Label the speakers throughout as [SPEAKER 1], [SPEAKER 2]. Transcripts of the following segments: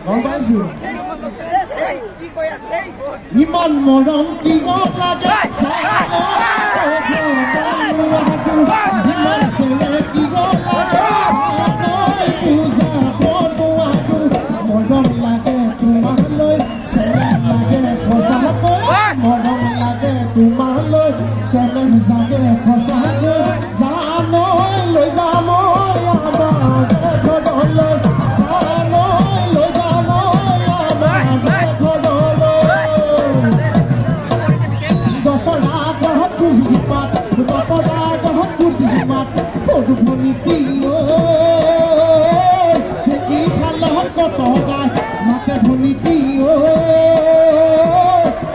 [SPEAKER 1] গম পাইছো। ইমান মৰম কিয় লাগে, ইমান চেনেহ কিয় লাগে, বুজাব নোৱাৰো। মৰম লাগে তোমালৈ, চেনেহ লাগে সঁচাকৈ, মৰম লাগে তোমালৈ, চেনেহ জাগে সঁচাকৈ। জানৈ লৈ যাম আমাৰ ঘৰলৈ, জানৈ লৈ যাম আমাৰ ঘৰলৈ। দশৰা গহত কুহি পাত, বাপৰা গহত কুটি পাত, সৰু ভনীটি ঢেঁকী খালত কত গায় মাতে ভনীটি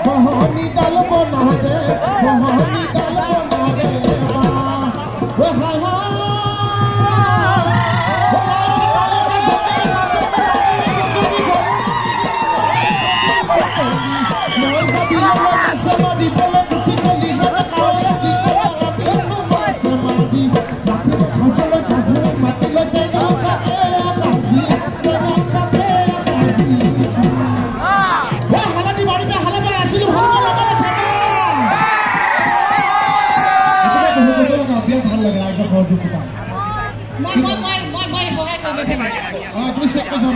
[SPEAKER 1] বহনিডাল বনাৰে, বহনিডাল বনাৰে। হাই ভাল লাগে ৰাইজৰ সহযোগিতা। তুমি চেক কৰিছা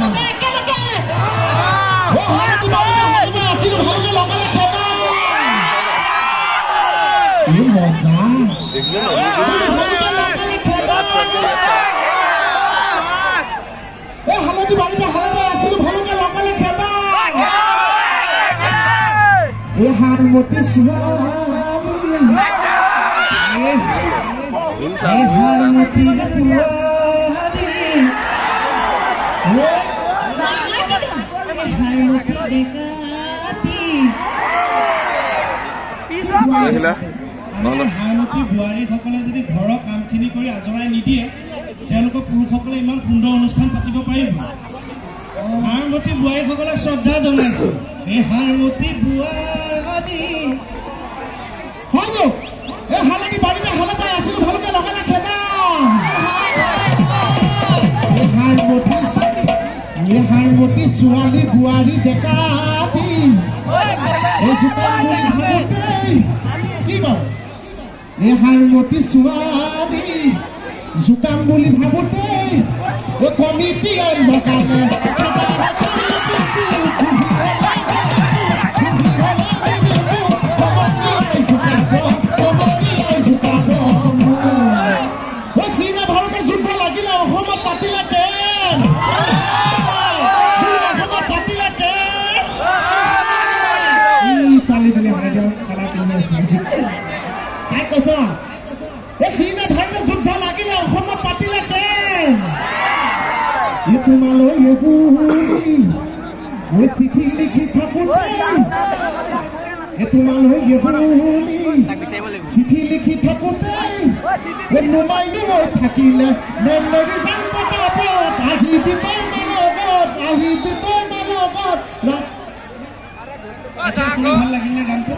[SPEAKER 1] হালধি বাৰীতে হালধি আছিলো, ভালকে লগালে খেদা। এই হাৰমতী ছোৱালী, এই হাৰমতী বোৱাৰী, হাৰমতী ডেকাটি। হাৰমতী বোৱাৰীসকলে যদি ঘৰৰ কামখিনি কৰি আজৰাই নিদিয়ে, তেওঁলোকৰ পুৰুষসকলে ইমান সুন্দৰ অনুষ্ঠান পাতিব পাৰিব? হাৰমতী বোৱাৰীসকলক শ্ৰদ্ধা জনাইছো। এই হাৰমতী বোৱাৰী হয়, এই হালধি বাৰীতে হাল পাই আছিলো, ভালকে লগালে খেদা। এই হাৰমতী ছোৱালী বোৱাৰী ডেকাটি, এই জোকাম বুলি ভাবোতেই কি বাৰু? এই হাৰমতী ছোৱালী জোকাম বুলি ভাবোতেই কমিটি লগালে। চীনা ভাৰতৰ যুদ্ধ লাগিলে, অসমত পাতিলে কেন, অসমত পাতিলে কেন। তালি তালি হাই দিয়ক। তাই কৈছ, এই চীনা ভাৰতৰ যুদ্ধ লাগিলে, অসমত পাতিলে কেন। এ তোমালৈ বুলি চিঠি লিখি থাকোতে, এ তোমালৈ বুলি চিঠি লিখি থাকোতে নুমাই নুমাই থাকিলে। মেমৰি যাম পতাপত, আহিবি তই লগত, আহিবি তই লগত। ভাল লাগিল নে গানটো?